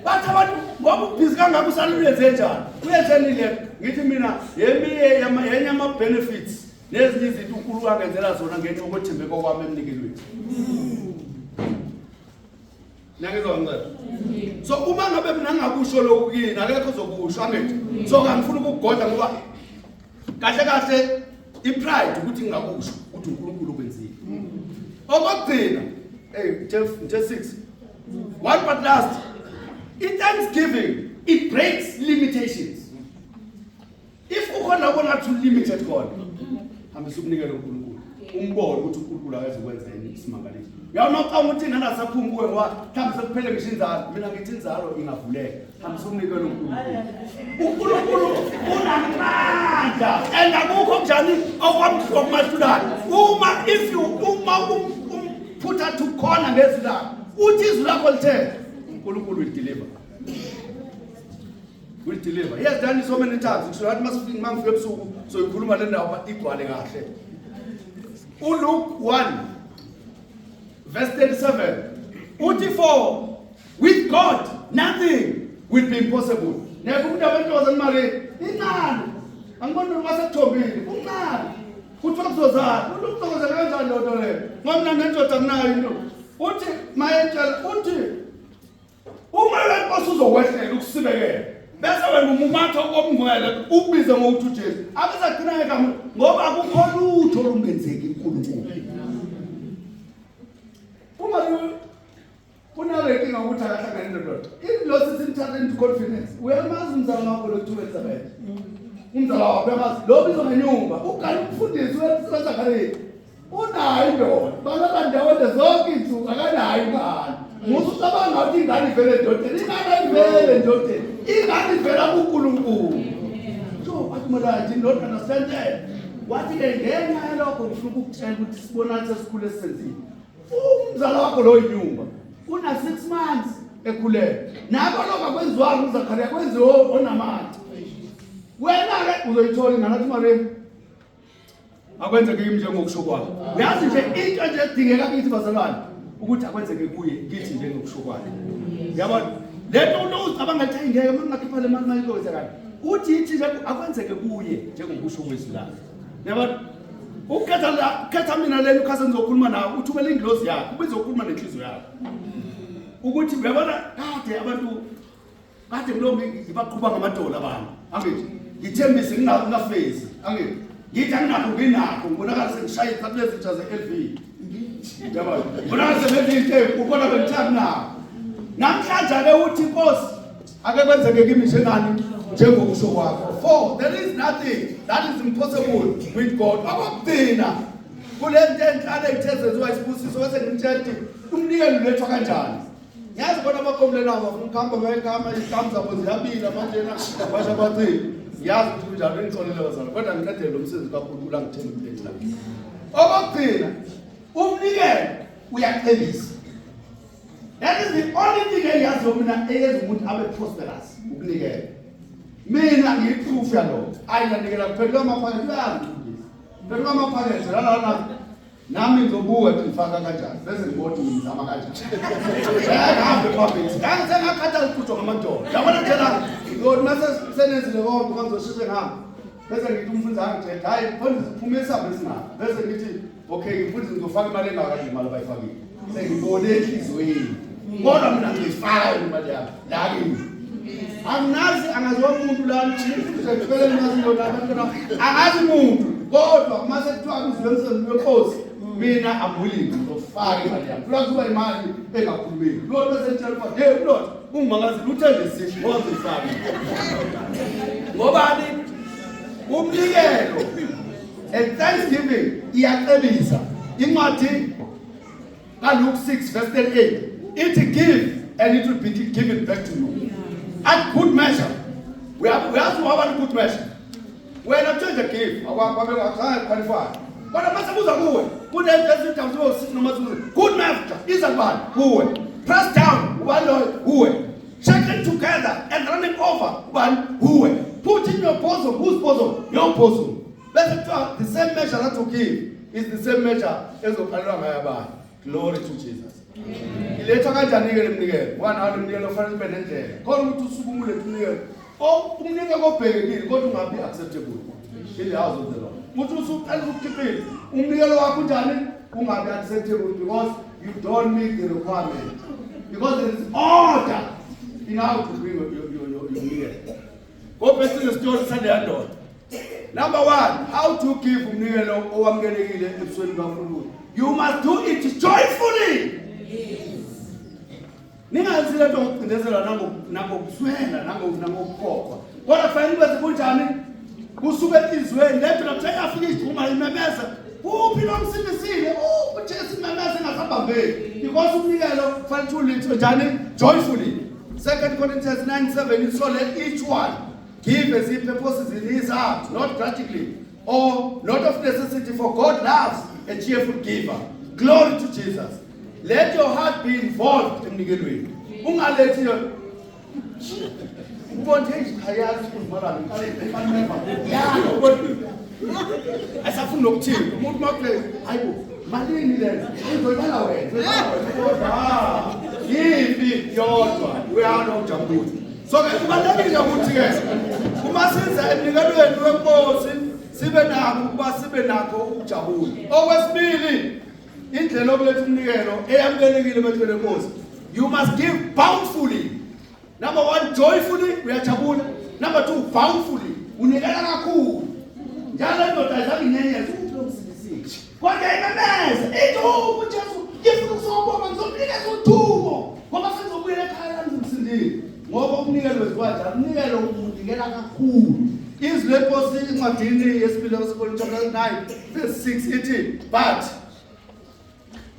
bathi abantu ngoba ubhizi kangaka usale uyenze njani? Uyenzeni le? Ngithi mina yeminye yenye ama-benefits nezinye izinto uNkulunkulu angenzela zona ngenxa yokwethembeka kwami emnikelweni. Niyangizwa ngicela? So uma ngabe mina ngingakusho lokhu kini akekho ozokusho angithi. So angifuni ukukugodla ngoba kahle kahle i-pride ukuthi ngingakusho ukuthi uNkulunkulu ukwenzile. Okokugcina, hey, nje 6. One but last. I-thanksgiving it breaks limitations. If kukhona ubona ngathi limited khona, hambisa umnikelo kuNkulunkulu. Umbone ukuthi uNkulunkulu akazukwenza yini isimangaliso. Uyabona ucabanga ukuthi ingane asaphumi kuwe ngoba mhlawumbe sekuphele ngisho inzalo. Mina ngithi inzalo ingavuleka. Hambisa umnikelo kuNkulunkulu. uNkulunkulu unamandla and akukho kunjani okwamhlokumahlulayo. Uma if you uma umphutha to khona ngezwi lakho, uthi izwi lakho lithe uNkulunkulu will deliver. Will deliver. He has done it so many times. Ngisho nathi masifika mangifika ebusuku soyikhuluma le ndawo igcwale kahle. uLuke 1 verse 37 uthi for with God nothing will be impossible. Niyabo umuntu abentokaza imali incane. Angiboni noma sekuthombile, uncane. Kuthiwa kuzozala. Umuntu uzokwenzeka kanjani leyo nto leyo? Ngoba mina nendoda anginayo into. Uthi mayetshela uthi Uma lenkosi uzokwehlela ukusibekela bese wena umumatha okungcwele ukubize ngokuthi uJesu abesagcina ngegama ngoba akukho lutho olungenzeki kuNkulunkulu. Uma kunale nkinga ukuthi akahlangane nendoda ingilosi simthatha into confidence uyamazi umzala wakho lo kuthiwa Elizabeth umzala wakho uyamazi lo bizwa ngenyumba ugane umfundisi weZakariya Unayo indoda, balala ndawonye zonke izinsuku akanayo ingane. Musa ucabanga ukuthi ingane ivele endodeni, ingane ayivele endodeni, ingane ivela kuNkulunkulu. So wathi mina I did not understand that. Wathi-ke ngenxa yalokho ngifuna ukukutshela ukuthi isibonakaliso esikhulu esisenzile. Umzala wakho lo yinyumba una 6 months ekhulelwe. Nako lokho akwenziwanga uZakhariya kwenziwa onamandla. Wena-ke uzoyithola ingane athi Maria Akwenzeke kimi njengokusho kwakho. Uyazi nje into nje edingeka kithi bazalwane. Ukuthi akwenzeke kuye kithi njengokusho kwakhe. Yabona? Lento umuntu ucabanga ukuthi ngeke uma ngingakhipha le mali mali kwenzekani. Uthi ithi nje akwenzeke kuye njengokusho kwezwi lakhe. Yabona? Ukhetha la, khetha mina leli ukhase ngizokhuluma nawe, uthumela ingilozi yakho, ubizokhuluma nenhliziyo yakho. Ukuthi uyabona kade abantu kade ngilokhu ngibaqhuba ngamadolo abantu angithi ngithembise ngingafezi angithi ngithi anginakho nginakho ngibonakala sengishaya izicathulo ezintsha ze-LV yabona ngibonakala sengenza into enkulu kodwa bengithe anginakho namhlanje ake uthi inkosi ake kwenzeke kimi njengani njengokusho kwakho. For there is nothing that is impossible with God. Okokugcina kule nto enhlanu eyithe zenziwa isibusiso bese ngimtshela ukuthi umnikelo ulethwa kanjani. Ngiyazi bona abakomlelayo bafuna ukuhamba bayekhama iy'nkamu zabo ziyabila manjena basho abacili. Ngiyazi ukuthi kunjalo ningixolele bazalwane kodwa ngiqedele lo msebenzi kaNkulunkulu angithembe umlethe la. Okokugcina umnikelo uyacebisa. That is the only thing engiyaziyo mina eyenza umuntu abe prosperous ukunikela. Mina ngiyiproof yalokho. Ayi ngiyanikela kuphela amaphakethe uyazi umfundisi. Phela amaphakethe la la nami ngizobuka ukuthi ngifaka kanjani bese ngibona ukuthi ngizama kanjani. Ngihambe phambili. Ngangise ngakhathala ukuqhutshwa ngamadoda. Yabona nje la ngizothi mase senenzile konke ngizosheshe ngihambe. Bese ngithi umfundisi angitshela hayi mfundisi phumisa besingaka. Bese ngithi okay mfundisi ngizofaka imali engaka nje imali abayifakile. Sengibone enhliziyweni. Kodwa mina ngiyifaka imali yami la kimi. Anginazi angaziwa umuntu la ngithwele ngazi lona abantwana angazi muntu kodwa uma sekuthiwa kuzwe emsebenzini wenkosi mina I'm willing ngizofaka imali yami. Kulapho kuba imali engakhulumeki. Lona bese ngitshela ukuthi hey Lord ungimangazile uthende sisho ngoba ngizifaka. Ngobani? Umnikelo and thanksgiving iyacebisa. Incwadi kaLuke 6 verse 38 ithi give and it will be given back to you at good measure. Uyazi waba good measure wena kuthiwa nje give akwabeka qualify kodwa mase kuza kuwe kunento ezinto zibo noma zibo good measure iza kubani kuwe, press down ubani loyo kuwe, shaken together and running over ubani kuwe, put in your bosom. Whose bosom? Your bosom. Bese kuthiwa the same measure that you give is the same measure ezoqalelwa ngayo abanye. Glory to Jesus. Ilethwa kanjani-ke le mnikelo? Ngoba nawe le mnikelo kufanele ube nendlela khona ukuthi usukume ulethe umnikelo o umnikelo obhekekile kodwa ungabi acceptable in the house of the Lord. Uthi usuqala ukukhiqiza umnikelo wakho unjani ungabi acceptable because you don't meet the requirement, because there is order in how to bring your mnikelo. Go back to the story saleya ndoda. Number one, how to give umnikelo owamukelekile ebusweni bukaNkulunkulu. You must do it joyfully. Ningenzi lento ngokucindezelwa nangokuswela nangokukhokhwa. Kodwa kufanele kwenze kunjani? Kusuke enhliziyweni lento lapho yafika iduma imemeza. Uphi lo msindisile? Uphi Jesu imemeza ingasabambeki. Because umnikelo kufanele ulithwe njani? Joyfully. Second Corinthians 9:7, so let each one give as he purposes in his heart, not grudgingly or not of necessity, for God loves a cheerful giver. Glory to Jesus. Let your heart be involved emnikelweni. Ungalethi ubona hey hayazi ukuzimalana ngiqale ya ubona asafuni nokuthini umuntu makule hayibo malini lena uzoyibala wena kodwa yiphi yodwa uyana ujabule. So ke kubalulekile ukuthi ke uma siza emnikelweni wenkosi sibe nako ukuba sibe nakho ukujabula. Okwesibili, indlela yokuletha umnikelo eyamukelekile emehlweni enkosi, you must give bountifully. Number one, joyfully, uyajabula. Number two, bountifully, unikela kakhulu. Njalo indoda ayizange inyenyeze ukuthi lo msindisile kodwa imemeze ithi uJesu ngifuna ukuzobonga ngizomnikeza udumo ngoba sengizobuyela ekhaya lami ngimsindile. Ngoba umnikelo wenziwa njalo umnikelo unikela kakhulu. Izwi lenkosi encwadini yesibili yabaseKorinte chapter 9 verse 6 ithi, "But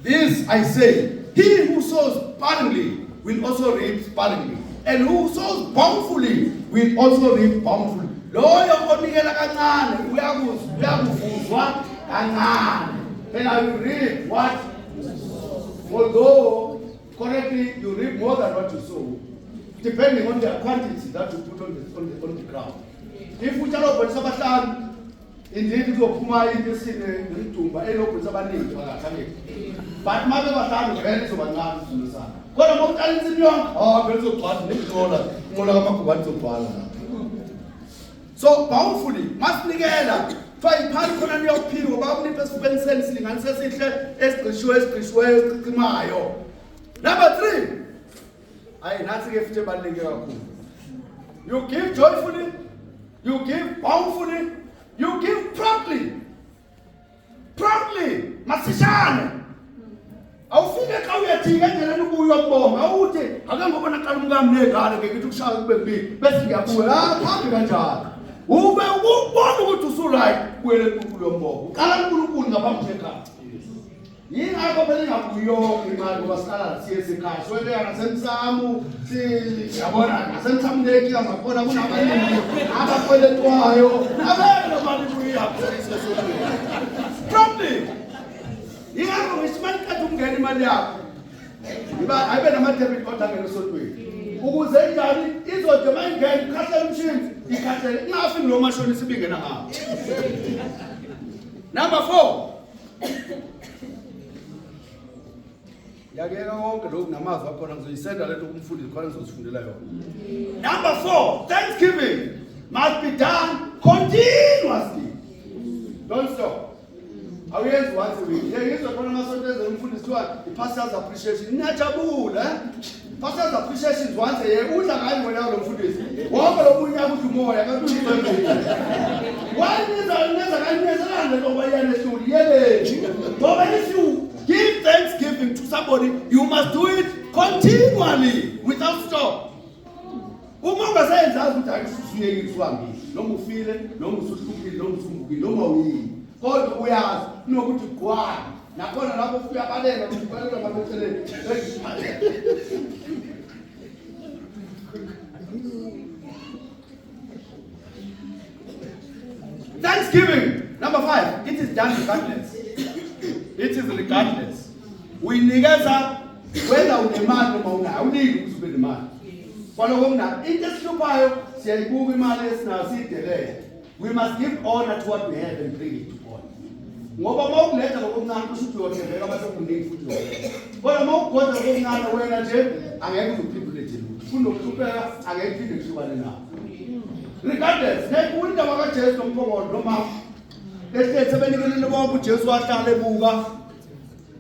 this I say, he who sows sparingly will also reap sparingly, and who sows bountifully will also reap bountifully." Loyo onikela kancane uyakuvuzwa kancane. Phela you reap what? Although correctly you reap more than what you sow, depending on the quantity that you put on the ground. If utshala ubholisa abahlanu Indeed kuzophuma into esine nemidumba enobhuti abaningi phakathi angithi. But uma bebahlanu vele izoba ncane isivuno sakho. Kodwa uma utshala insimi yonke, hawu vele izogcwala nenqola, inqola kamagubane izogcwala lapho. So bountifully masinikela kuthiwa yiphani khona niyophiwa bakunipha esifubeni senu silinganiso esihle esigqishiwe esigqishiweyo esichichimayo. Number 3. Hayi nathi ke futhi ebaluleke kakhulu. You give joyfully, you give bountifully, you give promptly. Promptly, masishane. Awufike xa uyajika endleleni ubuye uyokubonga awuthi ake ngoba naqala umkami nezingane ngeke ngithi ukushaya kube kubili bese ngiyabuya ah phambi kanjalo ube ukubona ukuthi usuright buyele kuNkulunkulu yombongo uqala uNkulunkulu ngaphambi kwekhaya Yingakho phela ingabuyi yonke imali ngoba siqala siye esekhaya siweleka nasemsamo siyabona nasemsamo kuney'nkinga zakhona kunabaningi abakweletwayo abeke lo mali ibuye ihambisesontweni promptly. Yingakho ngisho imali iqeda ukungena imali yakho iba ayibe nama-debit order angena esontweni ukuze injani izothi uma ingena ikhahlele umshini ikhahlele ingafi ngilo mashonisa ibingena ngawo. Number 4. Yakeka konke lokhu namazwi akhona ngizoyisenda lento kumfundisi khona ngizozifundela yona. Number 4, thanksgiving must be done continuously. Don't stop. Awuyenzi once a week. Ngeke ngizwe khona amasonto ezele umfundisi kuthiwa i-pastors appreciation. Niyajabula, eh? Pastors appreciation once a year. Udla ngani wena lo mfundisi? Wonke lo munyaka udla umoya kanti uyibhembile. Why niza nenza kani nenza kani lento ngoba iyanehlula iyeleni. Ngoba if you give thanksgiving to somebody you must do it continually without stop. Uma ungasayenzazi ukuthi hayi usuyekile usuhambile noma ufile noma usuhluphile noma usumbukile noma uyini kodwa uyazi kunokuthi gqwa nakhona lapho ufike uyabaleka ubaleka ngapha eceleni. Thanksgiving number 5, it is done regardless. It is regardless. Uyinikeza whether unemali noma unayo, awuniki ukuthi ube nemali. Kwaloko kunayo into esihluphayo siyayibuka imali esinayo siyidelele. We must give honor to what we have and bring it to God. Ngoba uma ukuletha ngokuncane kusho ukuthi uyothembeka bese kuningi futhi uyoletha. Kodwa uma ugodla ngokuncane wena nje angeke uze uphinde ulethe lutho. Kunokuhlupheka angeke uphinde kuhlukane nawo. Regardless, ngeke indaba kaJesu nomphongolo noma ehlezi sebenikelele bonke uJesu wahlala ebuka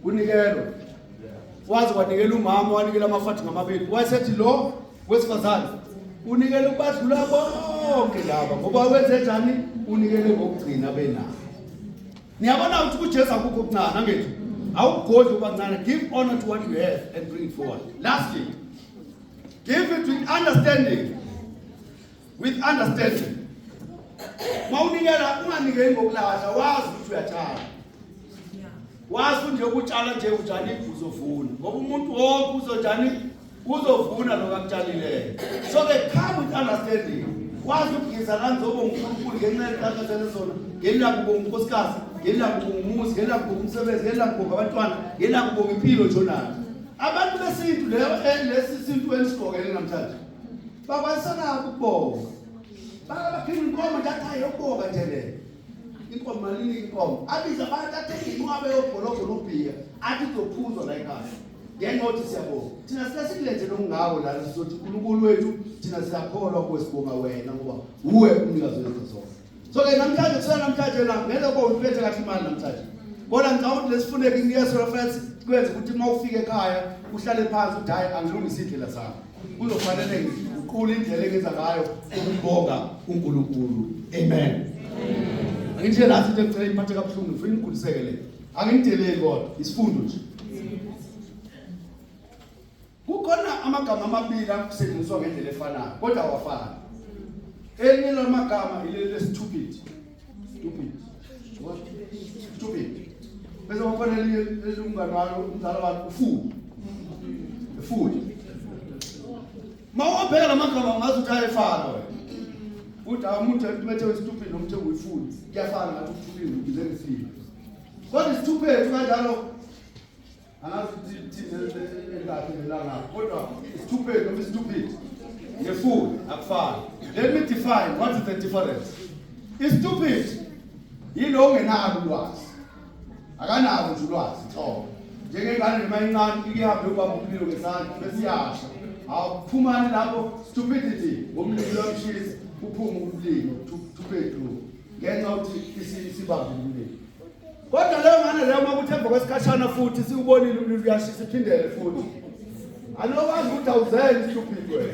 kunikelwa. Waze wanikela umama wanikela amafathi ngamabili. Wayesethi lo wesifazane unikele ukubadlula bonke laba ngoba wenze njani unikele ngokugcina benabo. Niyabona ukuthi kuJesu akukho okuncane angithi awugodli ubancane. Give honor to what you have and bring it forward. Lastly, give it with understanding. With understanding. Mawunikela unganikeli ngokulahla wazi ukuthi uyatshala. Wazi nje ukutshala nje utshala uzovuna ngoba umuntu wonke uzonjani uzovuna lokho akutshalileyo. So they come with understanding. Wazi ukugeza la ngizoba uNkulunkulu ngenxa yenhlanhla zona ngelanga ubonga unkosikazi ngelanga ubonga umuzi ngelanga ubonga umsebenzi ngelanga ubonga abantwana ngelanga ubonga impilo nje onayo. Abantu besintu leyo lesi sintu enisigqokele namhlanje bakwazisanako ukubonga. Bakabaphinda inkomo nje athi ayobonga nje le. Inkomo malini inkomo. Abize abantu athenge inqwaba yobholobho nobhiya athi kuzophuzwa la ekhaya. Ngenxa yokuthi siyabonga. Thina sike sikulethe nokungawo lana sizothi uNkulunkulu wethu thina siyakholwa kuwe sibonga wena ngoba uwe umnikazi wezinto zonke. So ke namhlanje kusela namhlanje la ngeke ube uyiphethe kahle imali namhlanje. Kodwa ngicabanga ukuthi lesifuneka inikezo reference kwenza ukuthi uma ufika ekhaya uhlale phansi uthi hayi angilungise indlela zami. Kuzofanele ngiguqule indlela engenza ngayo ukubonga uNkulunkulu. Amen. Angithi la into engicela iphathe kabuhlungu ngifuna niguliseke le. Anginideleli kodwa isifundo nje. Kukhona amagama amabili asetshenziswa ngendlela efanayo kodwa awafani. Elinye lamagama ileli le-stupid. Stupid. What? Stupid. Bese kukhona elinye elingumngane walo umzala wakhe ufool. Fool. Uma uwabheka la magama ungazi ukuthi ayefana wena. Uthi umuntu ethe stupid nomuntu uyi-fool. Kuyafana ngathi uthulile ubize ngesilo. Kodwa isithuphethu kanjalo angazi ukuthi elikahle lelanga kodwa isithuphethu noma isithupheti ne-fool akufani. Let me define what is the difference. Istupid Yilo ongenalo ulwazi. Akanalo nje ulwazi nhlobo. Njengengane noma incane ike ihambe ubamba umlilo ngesandla bese iyasha. Awuphumani lapho stupidity ngomlilo uyamshisa uphume umlilo thuphethu ngenxa ukuthi isibambe umlilo. Kodwa leyo ngane leyo uma kuthi emva kwesikhashana futhi siwubonile umlilo uyashisa iphindele futhi. Anokwazi ukuthi awuzeli stupid wena.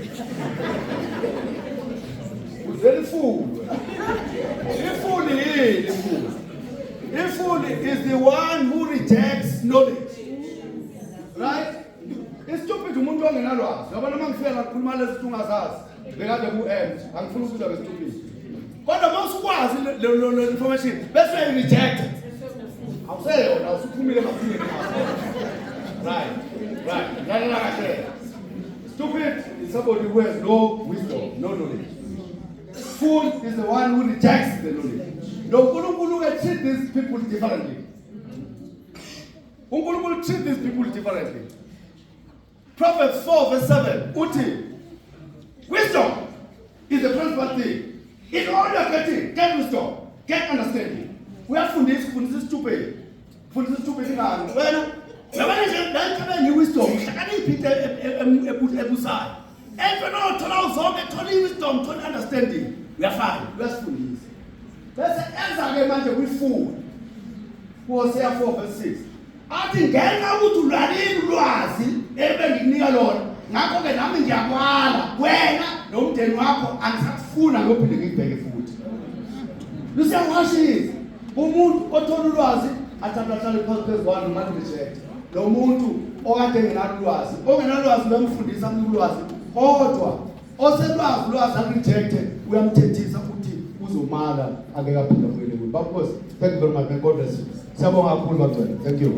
Uzeli ifulu. Ifulu yini ifulu? Ifulu is the one who rejects knowledge. Right? Istupid umuntu ongenalwazi. Yabona uma ngifika la ngikhuluma lezi zinto ungazazi. Bekade ku-end. Angifuni ukuza nge-stupid. Kodwa uma usukwazi le information bese uyayi-reject. Awuseyona usuphumile emaphingeni akho. Right. Right. Lalela kahle. Stupid is somebody who has no wisdom, no knowledge. Fool is the one who rejects the knowledge. No Nkulunkulu ke treat these people differently. uNkulunkulu treat these people differently. Proverbs 4 verse 7 uthi wisdom is the principal thing. In all you're getting, get wisdom, get understanding. Uyafundisa ufundisa isitupeli. Fundisa isitupeli ingane. Wena yabona nje la entabeni i-wisdom uhlakaniphi into ebusayo. Entweni othola uzonke thola i-wisdom, thola i-understanding. Uyafana, uyasifundisa. Bese eza ke manje kwifool. Hosea 4 verse 6. Athi ngenxa ukuthi ulalile ulwazi ebengikunika lona ngakho-ke nami ngiyakwala wena nomndeni wakho angisakufuna ngiyophinde ngikubheke futhi lusiyawashisa umuntu othola ulwazi athatha ahlale phansi phezu kwalo noma reject lo muntu okade engenalo ulwazi ongenalwazi uyamfundisa amnika ulwazi kodwa oselwazi ulwazi akurejecte uyamthethisa ukuthi uzomala akeke aphinde abuyele kuye. Baba Nkosi, thank you very much. May God bless you. Siyabonga kakhulu bangcwele. Thank you.